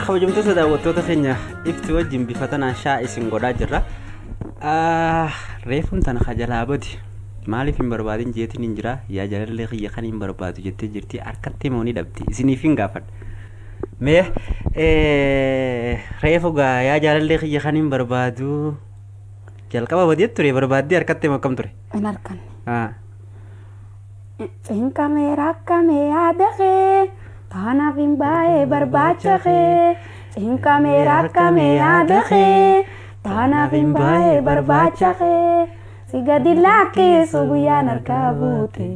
Kabajamtoota daawwattoota keenya ifti wajjin bifa tanaan shaa isin godhaa jirra. Reefuun tana kajalaa badi. Maaliif hin barbaadin jeetiin hin jira. Yaa jaalallee kiyya kan hin barbaadu jettee jirti. Harkatti moo ni dhabdi. Isiniif hin gaafadha. Mee reefu gaa yaa jaalallee kiyya kan hin barbaadu. Jalqaba badee ture barbaaddee harkatti moo akkam ture? Hin harkanne. Cinqamee rakkamee yaada kee taanaaf hin baay'ee barbaacha kee. Cinqamee rakkamee yaada kee taanaaf hin baay'ee barbaacha kee. Si gadi lakkisu guyyaan harkaa buute.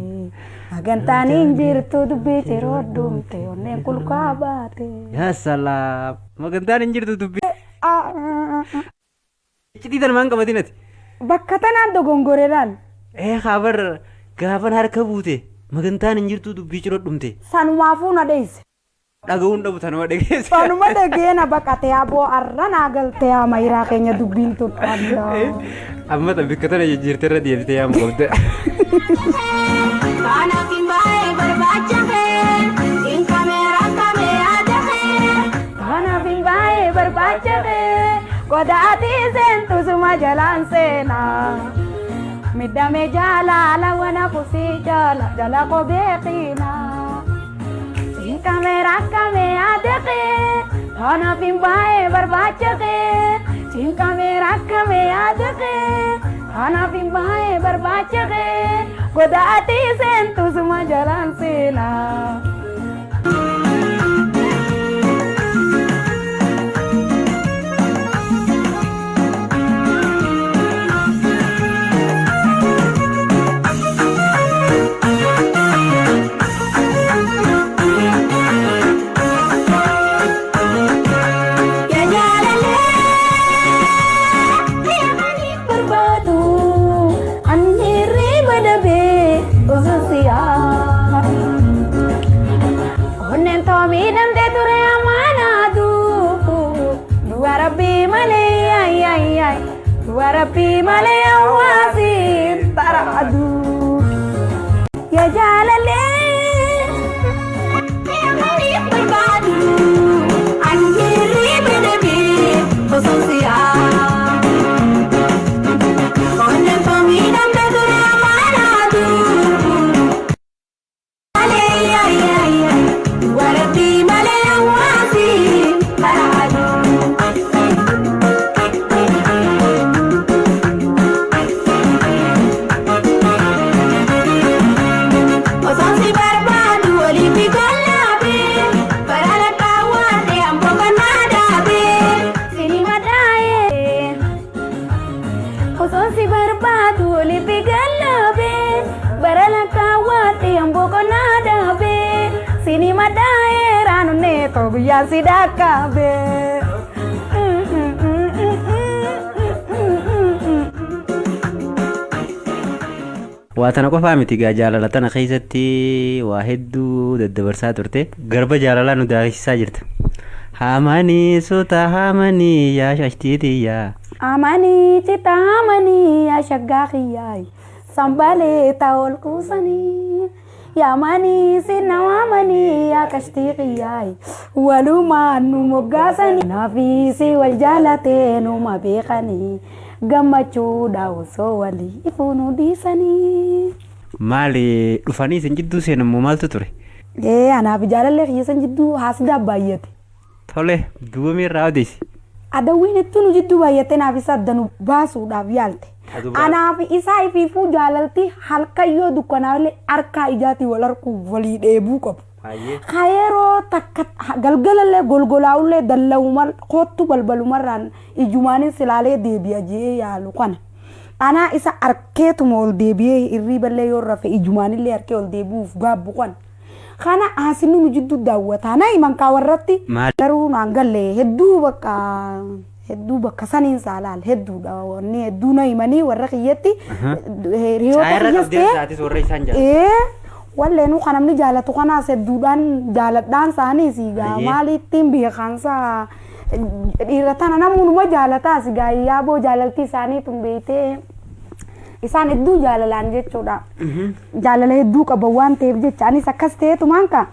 Magantaan hin jirtu dubbii ciroo dhumte onneen kulkaa baate. Yaa salaam. Magantaan hin jirtu dubbii. Iccitii tana maan qabatin ati? Bakka tanaan dogongore laal. Ee kaa bar gaafan harka buute magantaan hin jirtuu dubbii ciroo dhumte. Sanumaafuu na dheeyse. Dhaga'uun dhabu tanuma dhageesse. Sanuma dhagee na baqate aboo arra naa galtee haa mayiraa keenya dubbiin tun. Allah. Amma tan bikka tana jijjiirte irra deebitee yaamu qabda. Kanaaf hin baay'ee barbaacha kee cinqamee rakkamee yaada kee. Kanaaf hin baay'ee barbaacha kee qoda ati seentu suma jalaan seenaa. Miidhame jaalala wana kusii jaala jala koo beekina. Cinqamee rakkamee yaada kee kanaaf hin baay'ee barbaacha kee. Cinqamee rakkamee yaada kee kanaaf hin baay'ee barbaacha kee qoda ati seentu suma jalaan seenaa. Yaa jaalallee kan hin barbaadu ani hirriba dhabee osoo si yaadu. Onneen too miidhamtee ture amaanaatu du'a rabbii malee ay ay ay du'a rabbii malee hawaasi baraadu. Yaa jaalallee kan hin barbaadu ani hirriba dhabee osoo si yaadu. Onneen too miidhamtee ture amaanaatu. Malee ay ay ay du'a rabbii malee hawaasi baraadu. Osoo si barbaadu waliif gollaabee bara lakkaawwaatee amboo kannaa dhaabee. Sini madaa'ee osoo si barbaadu waliif gallaabee bara lakkaawwaatti hamboo qonnaa dhaabee sini madaa'ee raanunee too guyyaa si dhaqqabee. Waa tana qofaa miti gaa jaalala tana keessatti waa hedduu daddabarsaa turte. Garba jaalalaa nu daakisisaa jirta. Haamanii suuta haamanii yaa shashtiitiyyaa. Amanii cita amanii yaa shaggaa kiyyaay sambalee taa ol kuusanii yaamanii sinna waamanii yaa qashtii kiyyaay walumaan nu moggaasanii naafiisi wal jaalatee numa beekanii gammachuudha osoo walii ifuu nu dhiisanii. Maali dhufanii isin jidduu seenan moo maaltu ture? Ee anaaf jaalallee kiyya san jidduu haasidaa baay'ate. Tole duuba irraa odeessi. Adawwiin itti nu jidduu baay'attee naaf isa adda nu baasuudhaaf yaalte. Aduu baa- Anaaf isaa ifiifuu jaalalti halkan yoo dukkanaallee harkaa ijaatii wal harkuuf walii dheebuu qabu. Baay'ee. Ka yeroo takka galgalallee golgolaa'ullee dalla'uma kottu balbalumarraan ijumaanin silaalee deebi'a je'ee yaalu kana. Anaa isa harkeetuma ol deebi'ee hirriiballee yoo rafe ijumaanillee harkee ol deebi'uuf gaabbu kana. Kana haasinni nu jidduu daawwataa na himan kaa warratti. Maal? Garuu naan galle hedduu bakka hedduu bakka saniin saalaal hedduudha wanni hedduu na himanii warra kiyyatti hiriyoota Caayirra kiyyas qabdee ta'e isaatis warra isaan jaalatu. ee walleenuu kan namni jaalatu kanaas hedduudhaan jaaladhaan isaaniis egaa Ayyee. maalittiin beekansa dhiira tana namuunuma jaalataas egaa yaaboo jaalaltii isaanii tun beektee isaan hedduu jaalalaan jechuudha. Jaalala hedduu qaban waan ta'eef jecha anis akkas ta'eetumaan ka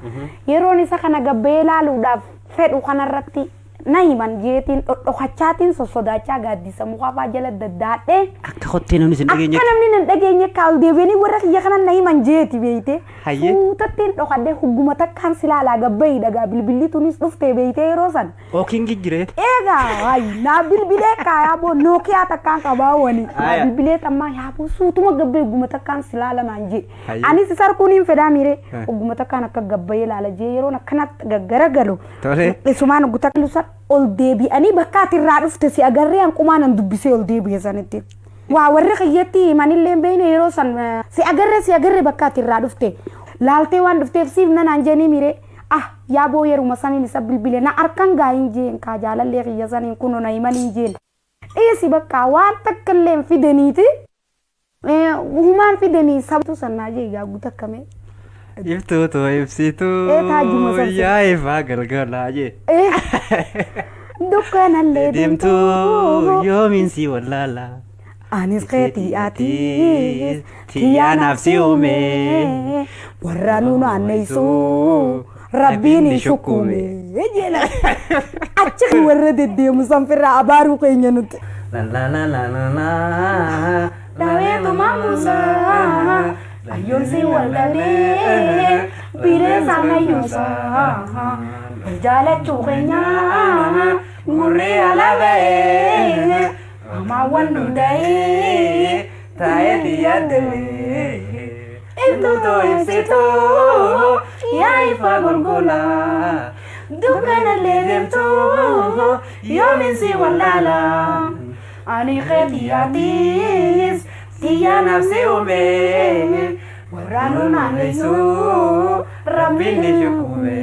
yeroon isa kana gabbee ilaaluudhaaf fedhu kanarratti Na himan jeetiin dhodhokachaatiin sossodaachaa gaaddisa mukaa jala daddaadhee. Akka kottee namni sin dhageenye. Akka namni nan dhageenye kaa ol deebi'anii warra kiyya kanan na himan jeeti beeyte. Hayyee. Suutattiin dhokadhee hugguma takkaan silaalaa gabbayi dhagaa bilbilli tunis dhuftee beeyte yeroo san. Ookiin jijjiiree. Egaa hayi naa bilbilee kaa yaaboo Nookiyaa takkaan qabaa wani. Naa Haya. bilbilee tammaa yaaboo suutuma gabbayi hugguma takkaan silaala naan jee. Hayyee. Anis isa arguun hin fedhaa miiree Eh. hugguma takkaan akka gabbayee laala jee yeroon akkanatti gaggaragalu. Tole. Isumaan guta lusan ol deebi'anii bakka ati irraa dhufte si agarree hanqumaa nan dubbisee ol deebi'e sanitti. Waa warri kiyyatti himanillee hin beekne yeroo san si agarree si agarree bakka ati irraa dhufte laaltee waan dhufteef siif nan aan jeenii miree ah yaaboo yeruma saniin isa bilbile na harkan gaa hin jeen kaa jaalallee kiyya saniin kunoo na himan hin jeen. Dhiisi bakka waan takka illee hin fidaniiti. Humaan fidanii sabatu sannaa jee gaa guuta akkamee. Iftuu too ibsituu. Ee, taajuma san Yaa ifaa galgalaa jee. Dukkanallee Deemtuu yoomiin si wallaala. Anis keetii atiis Tiyyaa naaf si uume. Warra nu naanneessu rabbiin hin shukkume. Jedha. Achi warra deddeemu sanfirraa abaaruu keenya nuti. La la la la la la. Dhaweetuma buusaa ayyoon si wal dhabee bineensaan ayyuusaa wal jaalachuu keenya gurri ala ba'ee amaawwan dunda'ee Taa'ee xiyyaa deemee. Ibsituu ibsituu yaa ifa golgolaa dukkanallee deemtuu yoomiin si wallaala ani keetii atiis tiyyaa naaf si uume warra nu naanneessu rabbiin ni shukume.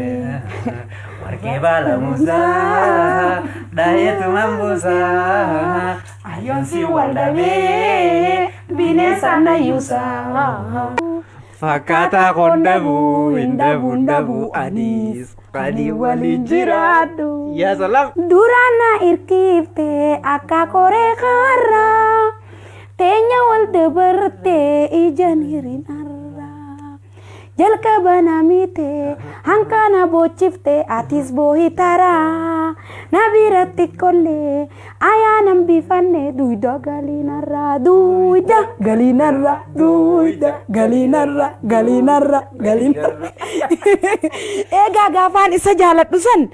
Warqee baala muusaa dhaheetumaan buusaa. Ayyoon si wal dhabee bineensaan ayyuusaa. Fakkaataa koon dhabuu hin dhabuu hin dhabuu anis ani waliin jiraadhu. Yaa salaam. Duraan na irkifte akka koree karraa teenya wal dabarte ijaan hirinarraa jalqaba na miite hanqana boochifte atis boohi taraa na biratti kollee ayaanan bifanne duyda galiinarraa duyda galiinarraa duyda galiinarraa galiinarraa galiinarraa. Egaa gaafaan isa jaaladhu san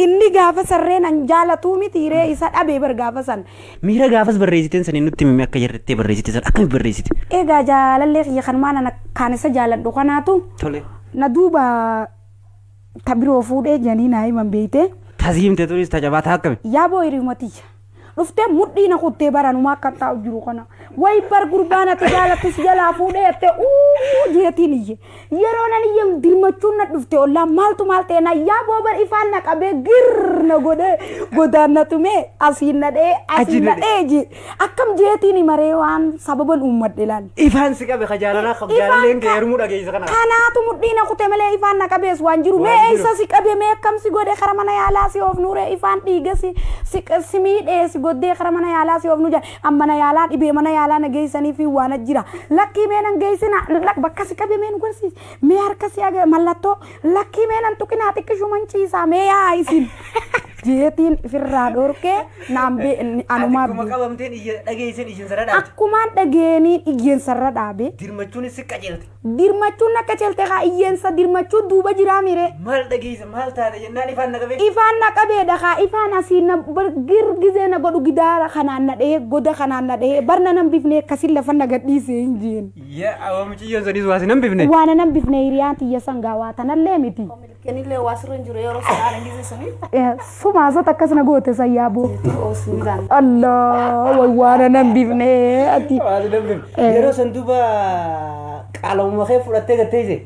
inni gaafa sarreen an jaalatuu miti hiree isa dhabee bar gaafa san. Miira gaafas barreessiteen sanii nutti himi akka jirrettee barreessite san akkami barreessite? Egaa jaalallee kiyya kanumaan ana kaan isa jaaladhu kanaatu Tole. na duuba ta biroo fuudhee janii naa himan beeyte. Tasiimte turis ta jabaataa akkami? Yaaboo hiriyuma tiyya. Dhuftee mudhii na kuttee baranumaa akka taa'u jiru kana. Wayi bar gurbaan ati jaalattu si jalaa fuudhee jettee uuu jeetiin iyye. Yeroo nan iyye dirmachuun na dhufte ollaa maaltu maal ta'e na yaaboo bar ifaan na qabee girr na godhee godaan na tumee asiin na dhee asiin na dhee jee. Akkam jeetiin maree waan sababan uummadhe laal. Ifaan si qabe ka jaalalaa ka jaalalleen kee heerumuu dhageessa kana. Kanaatu mudhii na kute malee ifaan na qabees waan jiru. Mee eessa si qabe mee akkam si godhe kara mana yaalaa si oofnu ree ifaan dhiiga si si si miidhee si goddee kara mana yaalaa si oofnu jedha. An mana yaalaa dhibee mana yaalaa na geessanii fi waan jira. Lakkii mee nan geessina bakka si qabe mee nu garsiisi. Mee harka si aga mallattoo lakkii mee nan tuqinaa xiqqishuman ciisaa mee yaa isin. Jeetiin ifirraa dhorkee naan bee anumaa Akkuma qabamteen iyya dhageesseen iyyan sarara dhaabte. Akkumaan dhageeniin iyyensarra dhaabe. Dirmachuunis si qajeelte. Dirmachuun akka celte kaa iyyensa dirmachuun duuba jiraa mire. Maal dhageessa maal taate jennaan ifaan na qabee. Ifaan na qabeedha kaa ifaan asiin na girgizee na godhu gidaara kanaan na dhahee goda kanaan na dhahee barna nan bifne akkasin lafa na gadhiisee hin jeen. Yaa awwa mucayyoon sanis waa si nan bifne. Waan nan bifne hiriyaan tiyya sangaa waa tanallee miti. Kenillee waa sirra hin jiru yeroo sana gizee sanii. Sumaasota akkas na goote san yaaboo. Oosmiidhaan. Allah way waan nan bifne ati. Waa si nan bifne. Yeroo san duuba qaalamuma kee fudhattee gatteesse.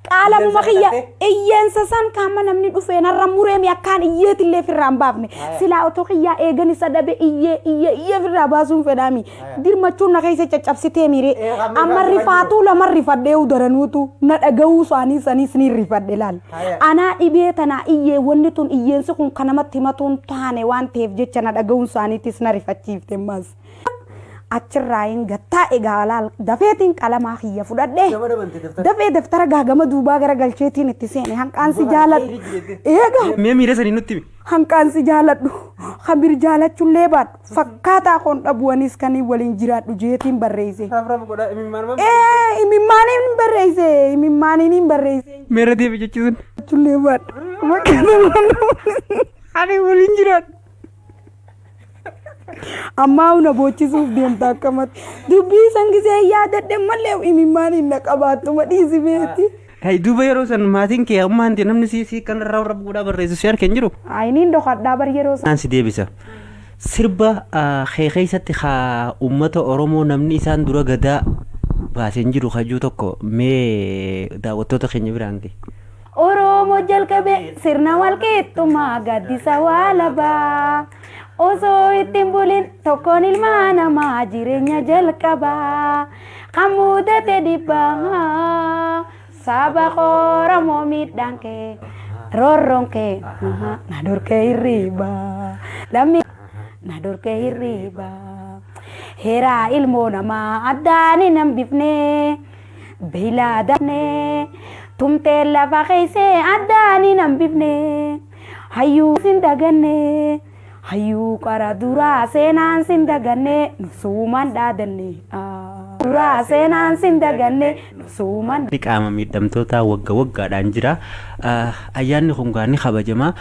Qaalamuma kiyya iyyeensa san kaama namni dhufee narra mureemi akkaan iyyeetillee firraa hin baafne. Silaa otoo kiyyaa eegan isa dhabe iyyee iyyee iyyee firraa baasuun fedhaami. Dirmachuun na keessa caccabsitee miiree. Amma rifaatuu lama rifadhee daranuutu na dhaga'uu isaanii saniis ni rifadhe laal. Anaa dhibee tanaa iyyee wanni tun iyyeensi kun kan namatti himatuun taane waan ta'eef jecha na dhaga'uun isaaniitis na rifachiifte ammas. Achirraayin gattaa'e gaalaal dafeetiin qalamaa kiyya fudhadhe. Dafee daftara gaagama duubaa gara galcheetiin itti seene hanqaan si jaaladhu. Eega Mee miira sanii nutti himi. Hanqaan si jaaladhu hamir jaalachullee baadhu fakkaataa koon dhabuwanis kan waliin jiraadhu jeetiin barreesse. Ee, imimmaaniin barreesse, imimmaaniin barreesse. Meera deebi jechuun. Jaalachullee baadhu fakkaataa koon dhabuwanis Ani waliin jiraadhu. Ammaa una boochisuuf deemta akkamatti. Dubbii san gisee yaadadhe malee imimmaaniin na qabaattu madhiisi beeti. Hay, duuba yeroo san maatiin kee amma hanti namni si kan irraa rabbu godhaa barreessu si harka hin jiru. Ayiniin dhokadhaa bar yeroo san. Naan si deebisa. Sirba kee keessatti haa uummata Oromoo namni isaan dura gadaa baasee hin jiru hajuu tokko mee daawwattoota keenya biraan gahi. Oromoo jalqabe sirna walqixxummaa gaaddisa waalabaa. Osoo ittiin bulin tokkoon ilmaa namaa jireenya jalqabaa. Kan mudate dhibbaa saba Oromoo miidhaan kee roorroon kee na dhorkee hirriibaa. Lammi na dhorkee hirriibaa. Heeraa ilmoo namaa addaan hin hambifnee. Beeylaadane tumtee lafa keessa addaan hin hambifne, hayyuu sin daganne, hayyuu qara duraa seenaan sin daganne, nusuumaan dhaadanne, duraa seenaan sin daganne, nusuumaan. Qaama miidhamtootaa wagga waggaadhaan jira. Ayyaanni kun gaanni kabajamaa.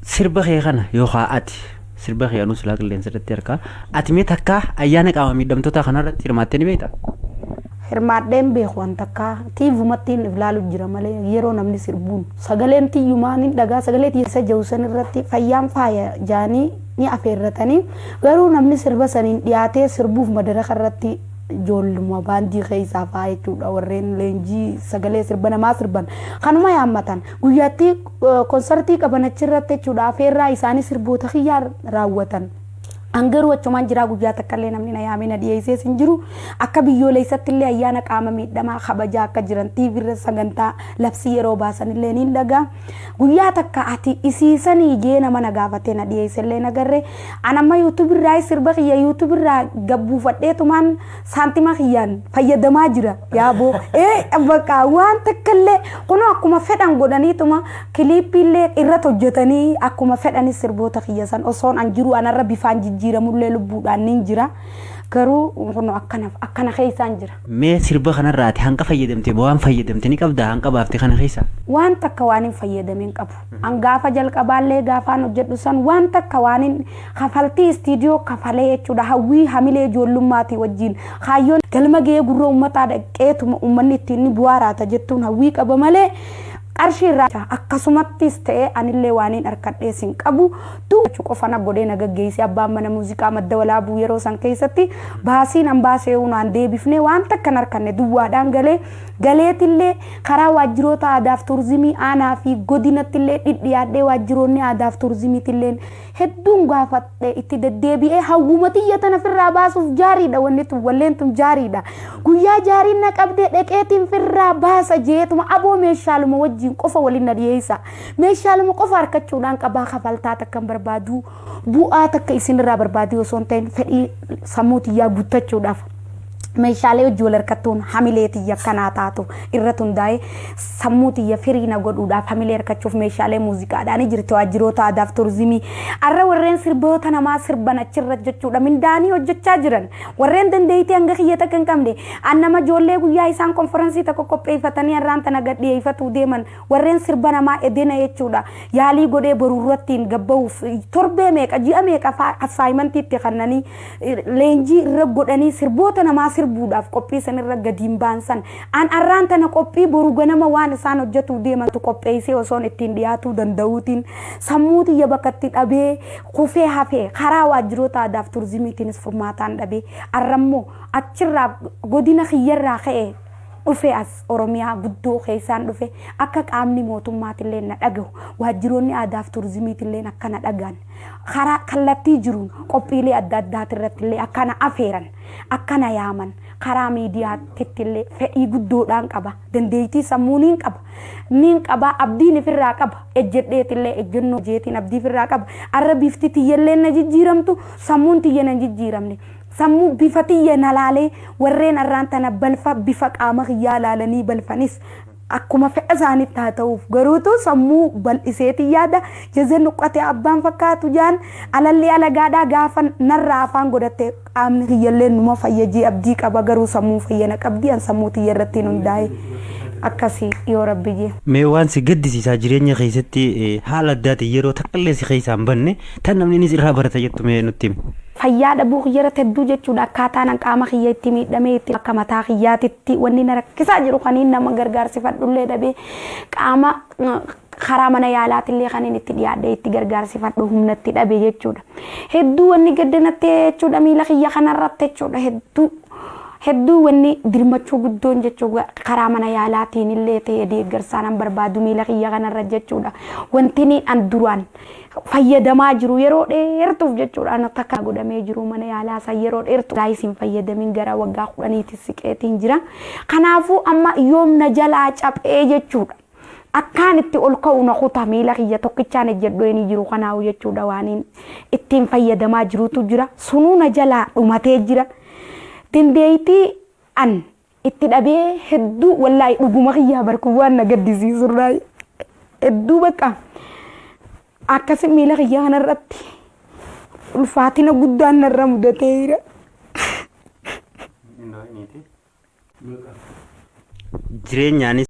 Sirba kee kana yookaan ati sirba kee anuu silaa qilleensa irratti harkaa. Ati mee takka ayyaana qaama miidhamtootaa kanarratti hirmaattee ni beektaa? Hirmaadheen beeku waan takka tiivumattiin ilaalu jira malee yeroo namni sirbuun sagaleen tiyyumaan hin dhagaa sagalee isa jawusan irratti fayyaan faaya jaanii ni afeerratanii, garuu namni sirba saniin dhiyaatee sirbuuf madaraka irratti ijoolluma baandii keessaa fa'aa jechuudha, warreen leenjii sagalee sirba namaa sirban kanuma yaammatan guyyaatti konsartii qaban achirratti jechuudha, afeerraa isaanii sirboota kiyyaa raawwatan. Hangaruu achumaan jiraa guyyaa takka illee namni na yaamee na dhiyeessees hin jiru. Akka biyyoolessatti illee ayyaana qaama miidhamaa kabajaa akka jiran tiiviirra sagantaa labsii yeroo baasan illee ni dhagaa. Guyyaa takka ati isiisanii jee nama na gaafatee na dhiyeesse illee nagarree. An amma yuutuubirraa sirba kiyya yuutuubirraa gabbuufadheetumaan saantima kiyyaan fayyadamaa jira yaaboo. Ee, bakka waan takka illee kunoo akkuma fedhan godhaniituma kiliippiillee irratti hojjetanii akkuma fedhanis sirboota kiyya san osoon an jiru anarra bifaan jijjiiramullee lubbuudhaan nin jira. Garuu kunoo akkana akkana keessaan jira. Mee sirba kanarraati hanqa fayyadamte, waan fayyadamte ni qabdaa hanqa baafte kana keessa? Waan takka waan hin fayyadamin qabu. An gaafa jalqabaallee gaafaan hojjedhu san waan takka waan hin kafaltii istiidiyoo kafalee jechuudha, hawwii hamilee ijoollummaati wajjin kaayyoon galma gahee gurra uummataa dhaqeetuma uummanni ittiin ni bu'aa raata jettuun hawwii qaba malee qarshii irraa akkasumattis ta'ee anillee waan hin harkadhees hin qabu. Du'u qofa na godhee na gaggeesse abbaan mana muuziqaa Madda Walaabuu yeroo san keessatti baasiin an baasee naan deebifnee, waan takka hin harkanne, duwwaadhaan galee. Galeetillee karaa waajjiroota aadaaf turizimii aanaa fi godinattillee dhidhiyaadhee, waajjiroonni aadaaf turizimiitillee hedduun gaafadhe, itti deddeebi'ee hawwuma xiyya tana firraa baasuuf jaariidha, wanni tun walleen tun jaariidha. Guyyaa jaariin na qabdee dhaqeetiin firraa baasa jeetuma aboo meeshaaluma wajjin qofa waliin na dhiyeessa. Meeshaaluma qofa harkachuudhaan qabaa kafaltaa takka hin barbaadu, bu'aa takka isinirraa barbaadu osoo hin ta'in fedhii sammuu xiyyaa guuttachuudhaaf. Meeshaalee hojii wal harkattuun hamilee tiyya akkanaa taatu irratti hundaa'ee sammuu tiyya firii na godhuudhaaf hamilee harkachuuf meeshaalee muuziqaadhaan jirti waajjiroota aadaaf turizimii. Arra warreen sirboota namaa sirban achirra jechuudha mindaanii hojjechaa jiran, warreen dandeettii hanga kiyya takka hin qabne, an nama ijoollee guyyaa isaan konferansii tokko qopheeffatanii har'aan tana gad dhiyeeffatuu deeman, warreen sirba namaa edena jechuudha yaalii godhee borurrattiin gabba'uuf torbee meeqa ji'a meeqa assaayimantii itti kennanii leenjii irra godhanii sirboota namaa sirbuudhaaf qophii san irra gadiin baansan, an arraan tana qophii boru ganama waan isaan hojjetuu deemantu qopheessee osoon ittiin dhiyaatuu danda'uutiin sammuu tiyya bakka itti dhabee kufee hafee, karaa waajjiroota aadaaf turizimiitiinis furmaataan dhabee, arrammoo achirraa godina kiyyarraa ka'ee dhufe as Oromiyaa guddoo keessaan dhufe, akka qaamni mootummaatillee na dhagahu, waajjiroonni aadaaf turizimiitillee akka na dhagaan, karaa kallattii jiruun qophiilee adda addaatirratti illee akka na afeeran, akka na yaaman karaa miidiyaatti illee fedhii guddoodhaan qaba. Dandeettii sammuu niin qaba, niin qaba, abdiin ifirraa qaba, ejjedheetillee ejjennoo jeetiin abdii ifirraa qaba. Arra bifti tiyyallee na jijjiiramtu, sammuun tiyya na jijjiiramne. Sammuu bifa tiyya na laalee warreen arraan tana balfa bifa qaama kiyyaa laalanii balfanis akkuma fedha isaanitti haa ta'uuf garuutu sammuu bal'iseeti yaada jazeen nuqqate abbaan fakkaatu jaan alalli alagaadhaa gaafa narraa afaan godhatte qaamni kiyyallee numa fayyajii abdii qaba garuu sammuu fayyana qabdii an sammuu tiyya irratti hin hundaa'e akkasii yoo rabbi jee. Mee waan si gaddisiisaa jireenya keessatti haala addaatiin yeroo takkallee si keessaa hin banne tan namni innis irraa barata jettu mee nutti himi. Fayyaa dhabuu kiyyarratti hedduu jechuudha akkaataan an qaama kiyya itti miidhamee itti akka mataa kiyyaatitti wanni na rakkisaa jiru kaniin nama gargaarsifadhullee dhabee qaama karaa mana yaalaatillee kaniin itti dhiyaadhee itti gargaarsifadhu humna itti dhabe jechuudha. Hedduu wanni gadda natti jechuudha miila kiyya kanarratti jechuudha hedduu. Hedduu wanni dirmachuu guddoon jechuudha karaa mana yaalaatiin illee ta'e deeggarsaa nan barbaadu miila kiyya kanarra jechuudha. Wanti ni an duraan fayyadamaa jiru yeroo dheertuuf jechuudha an takka godhamee jiru mana yaalaa san yeroo dheertu isin fayyadamin gara waggaa 10ti siqeetiin jira. Kanaafuu amma yoom na jalaa caphee jechuudha. Akkaan itti ol ka'u na kuta miila kiyya tokkichaan ejjedhoo inni jiru kanaawu jechuudha waaniin ittiin fayyadamaa jirutu jira. Sunuu na jalaa dhumatee jira. Dandeettii an itti dhabee hedduu wallaahi dhuguma kiyyaa barkuu waan na gaddisiisurraa hedduu bakka akkasi miila kiyyaa kanarratti ulfaatina guddaan narra mudatee jira. Jireenyaanis.